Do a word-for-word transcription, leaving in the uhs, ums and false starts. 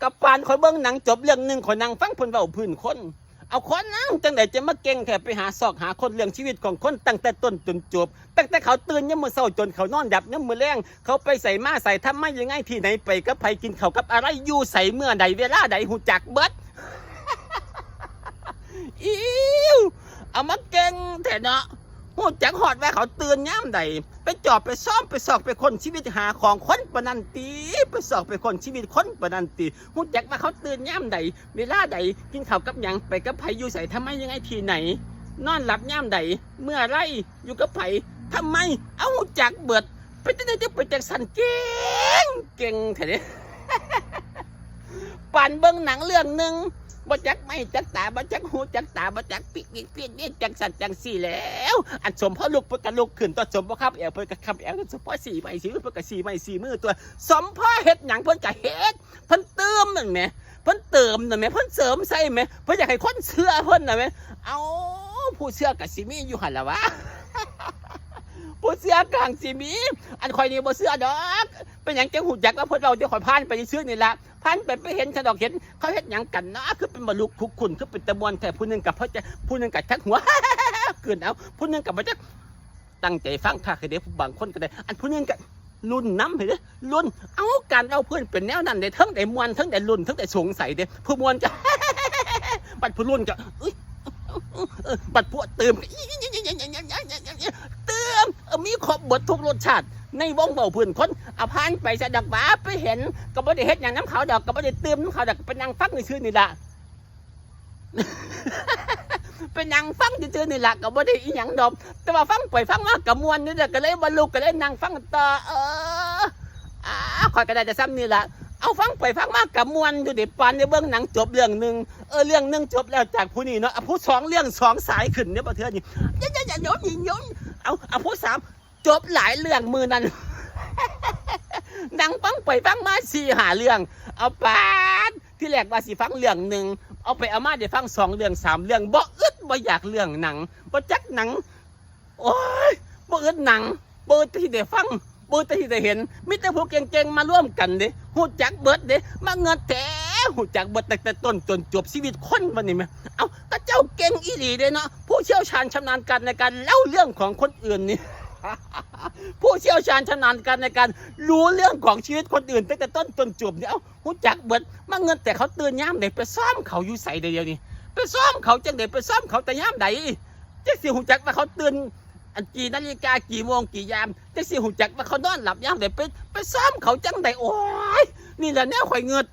กับปานข่อยเบิ่งหนังจบเรื่องหนึ่ง ข่อยนั่งฟังเพิ่นเว้าพื้นคน เอาคนนั่งจังใดจะมาเก่งแท้ ไปหาซอกหาคนเรื่องชีวิตของคนตั้งแต่ต้นจนจบ ตั้งแต่เขาตื่นยามมื้อเช้าจนเขานอนหลับยามมื้อแลง เขาไปไสมาไส ทำมายังไง ที่ไหนไปกับไผ กินข้าวกับอะไร อยู่ไสเมื่อใดเวลาใด ฮู้จักเบิด อิว เอามาเก่งแท้เนาะ ฮู้จักฮอดว่าเขาตื่นยามใด ไปจอบไปซ่อมไปซอกไปค้นชีวิตหาของคนปานนั้นติ ไปซอกไปค้นชีวิตคนปานนั้นติ ฮู้จักว่าเขาตื่นยามใด เวลาใด กินข้าวกับหยัง ไปกับไผ อยู่ไส ทำไมยังไง ที่ไหน นอนหลับยามใด เมื่อไร อยู่กับไผ ทำไม เอาฮู้จักเบิด เป็นจังได๋จังเป็นจังซั่น เก่ง เก่งแท้เด้ ปานเบิ่งหนังเรื่องหนึ่ง บ่จักไม้จักตา บ่จักหูจักตา บ่จักปีกปีกปีกนี่จังซั่นจังซี่แล้ว อันสมพอลุกเพิ่นก็ลุกขึ้น ตัวสมพอคับแอวเพิ่นก็คับแอว สมพอสี่ไม้สี่มือเพิ่นก็สี่ไม้สี่มือตัว สมพอเฮ็ดหยังเพิ่นก็เฮ็ด เพิ่นเติมนั่นแหม เพิ่นเติมนั่นแหม เพิ่นเสริมใส่แหม เพิ่นอยากให้คนเชื่อเพิ่นน่ะแหม เอ้า ผู้เชื่อก็สิมีอยู่หั่นล่ะวะ ผู้เชื่อก็สิมี อันข่อยนี่บ่เชื่อดอก เป็นหยังจังฮู้จักว่าเพิ่นเว้า เดี๋ยวข่อยผ่านไปซื่อๆนี่ล่ะ ผ่านไปไปเห็นซะดอก เห็นเขาเฮ็ดหยังกันเนาะ คือเป็นบ่ลุกคุกคุน คือเป็นตะม่วนแท้ ผู้หนึ่งก็พอจะ ผู้หนึ่งก็ชักหัว ขึ้นเอา ผู้หนึ่งก็บ่จัก ตั้งใจฟังคักให้เด้ ผู้บางคนก็ได้ อันผู้หนึ่งก็ลุ้นนำให้เด้ ลุ้น เอาการเว้าเพิ่นเป็นแนวนั้นเด้ เทิงได้ม่วน เทิงได้ลุ้น เทิงได้สงสัยเด้ ผู้ม่วนก็ บัดผู้ลุ้นก็ อุ๊ย เออ บัดผู้เติมก็ เติม เออ มีครบเบิดทุกรสชาติ ในวงเว้าเพิ่นคน เอาผ่านไปซะดอกหว่า ไปเห็น ก็บ่ได้เฮ็ดหยังนำเขาดอก ก็บ่ได้เติมนำเขาดอก ไปนั่งฟังซื่อๆนี่ล่ะ ไปนั่งฟังซื่อๆนี่ล่ะ ก็บ่ได้อีหยังดอก แต่ว่าฟังไปฟังมาก็ม่วนอยู่เด้อ ก็เลยบ่ลุก ก็เลยนั่งฟังต่อ เออ อ่า ข่อยก็ได้แต่ซ่ำนี่ล่ะ เอาฟังไปฟังมาก็ม่วนอยู่เด้ ปานได้เบิ่งหนังจบเรื่องหนึ่ง เออ เรื่องหนึ่งจบแล้วจากผู้นี้เนาะ เอาผู้สอง เรื่องสองสายขึ้นเนี่ยบ่เทื่อนี่ อย่าๆๆ โยมหญิงโยม เอา เอาผู้สาม จบหลายเรื่องมื้อนั้น นั่งฟังไปฟังมาสี่ห้าเรื่อง เอาปาน ที่แรกว่าสิฟังเรื่องหนึ่ง เอาไปเอามาได้ฟังสองเรื่องสามเรื่อง บ่อึดบ่อยากเรื่องหนัง บ่จักหนัง โอ๊ย บ่อึดหนัง บ่อึดที่ได้ฟัง บ่อึดที่ได้เห็น มีแต่ผู้เก่งๆ มาร่วมกันเด้ ฮู้จักเบิดเด้ มาเงิดแท้ ฮู้จักเบิดตั้งแต่ต้นจนจบชีวิตคนวันนี้แหม เอ้า ก็เจ้าเก่งอีหลีเด้เนาะ ผู้เชี่ยวชาญชำนาญการในการเล่าเรื่องของคนอื่นนี่ ผู้เชี่ยวชาญชำนาญการในการรู้เรื่องของชีวิตคนอื่นตั้งแต่ต้นจนจบเนี่ย เอ้า ฮู้จักเบิด มาเงิดแต่เขาตื่นยามใด ไปซ่อมเขาอยู่ไสเดี๋ยวนี้ ไปซ่อมเขาจังใด ไปซ่อมเขาแต่ยามใด จักสิฮู้จักว่าเขาตื่น อันกี่นาฬิกา กี่โมง กี่ยาม จักสิฮู้จักว่าเขานอนหลับยามใด ไป ไปซ่อมเขาจังใด โอ๊ย นี่แหละแนวข่อยเงิด